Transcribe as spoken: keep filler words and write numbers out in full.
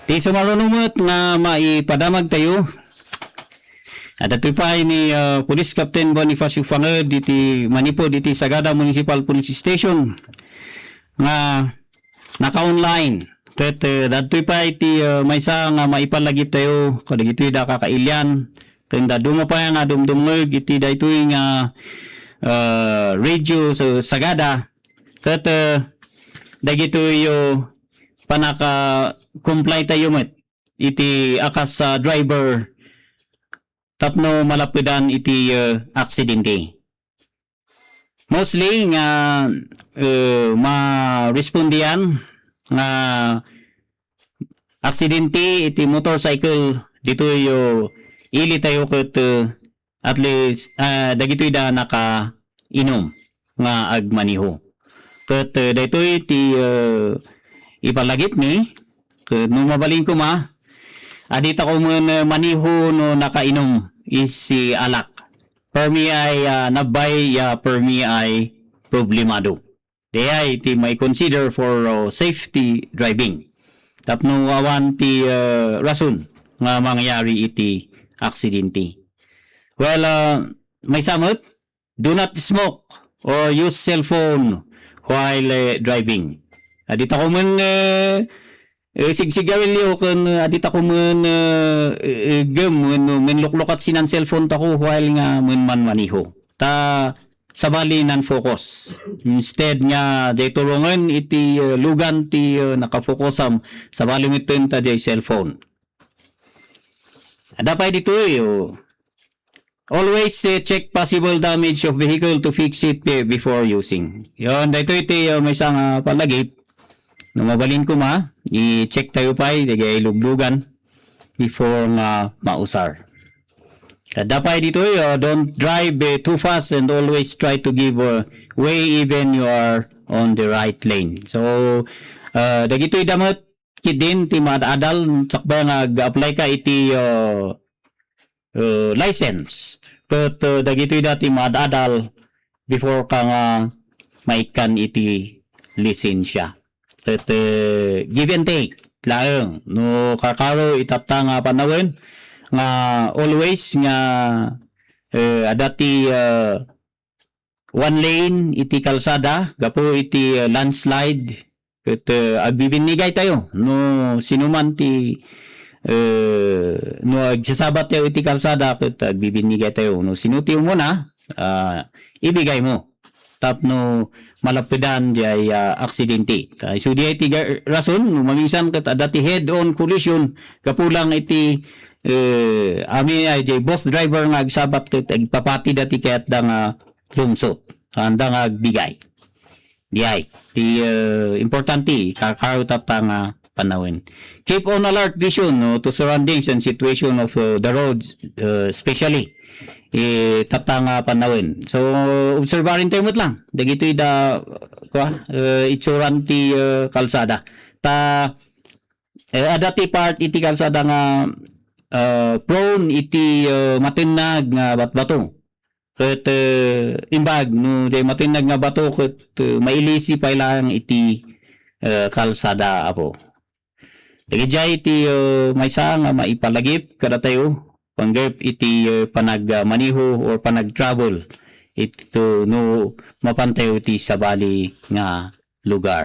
Ti sumaruno met nga maipadamagtayo, adda daytoy pay ni, ah, Police Captain Bonifacio Fanged iti manipud iti Sagada Municipal Police Station nga naka-online. Ket, eh, adda daytoy pay ti, ah, maysa nga maipalagiptayo kadagitoy da kakailian. Ken dadduma pay nga dumdumngeg iti daytoy nga, ah, radio sa Sagada. Ket, eh, dagitoy, oh, panaka-comply tayo met iti a kas, ah, driver tapno malappedan iti, eh, aksidente. Mostly nga, eh, marespondian nga aksidente iti motorcycle ditoy, oh, ili tayo ket, eh, at least, ah, dagitoy da nakainom nga agmaneho. Ket, eh, daytoy ti, eh, ipalagipmi, ket no mabalin koma, adita ko met, eh, maneho no nakainom iti alak. Permi ay, ah, nabbay, ya permi ay problemado. Dayay ti mai-consider for, uh, safety driving. Tapno awan ti, uh, rason nga mangyari iti aksidente. Well, uh, maysa met, do not smoke or use cellphone while, uh, driving. Adita ko met, uh, eh, sigsigarilyo ken, eh, adita ko met, eh, eh, gem, men, menluklukat sinan cellphone tako while nga men manmaneho. Ta sabali nan focus. Instead nga diay turongen iti, eh, lugan ti, eh, nakafocusam, sabali metten ta diay cellphone. Adda pay ditoy, oh. Always, eh, check possible damage of vehicle to fix it be-, before using. Yon, daytoy ti, uh, maysa nga palagip. No mabalin koma, i-check tayo pay, dagiti luglugan before nga mausar. Adda pay ditoy, uh, don't drive, eh, too fast and always try to give, uh, way even you are on the right lane. So, uh, dagitoy da met, ketdin ti maad-adal, sakbay nga ag-apply ka iti, uh, uh, license. Ket, uh, dagitoy da ti maad-adal before ka nga maikkan iti lisensia. Ket, uh, give and take laeng. No karkaro itatta nga panawen nga always nga, uh, adda ti, uh, one lane iti kalsada gapu iti, uh, landslide. Ket, eh, agbibinnigay tayo no sino man ti, eh, no agsasabat tayo iti kalsada ket agbibinnigay tayo no sino ti umuna, ah, ibigay mo tapno malappedan diay, ah, aksidente. Ta isu diay ti ga-, rason no maminsan ket adda ti head-on collision gapu lang iti, eh, amin ay diay both driver nga agsabat ket agpapati da ti kayatda nga lungsot. Anda nga agbigay. Diay. Ti, eh, importante, karkaro tatta nga panawen. Keep on alert vision, no, to surroundings and situation of, uh, the roads, uh, especially. Eh, tatta nga panawen. So, obserbarin tayo met lang. Dagitoy da, kwa, eh, itsuran ti, eh, kalsada. Ta, eh, adda ti part iti kalsada nga, eh, prone iti, eh, matennag nga batbato. Ket, eh, imbag no diay matennag nga bato ket, eh, mailisi pay laeng iti, eh, kalsada, Apo. Dagidiay ti, eh, maysa nga maipalagip kadatayo, panggep iti, eh, panagmaneho or panagtravel iti no mapantayo iti sabali nga lugar.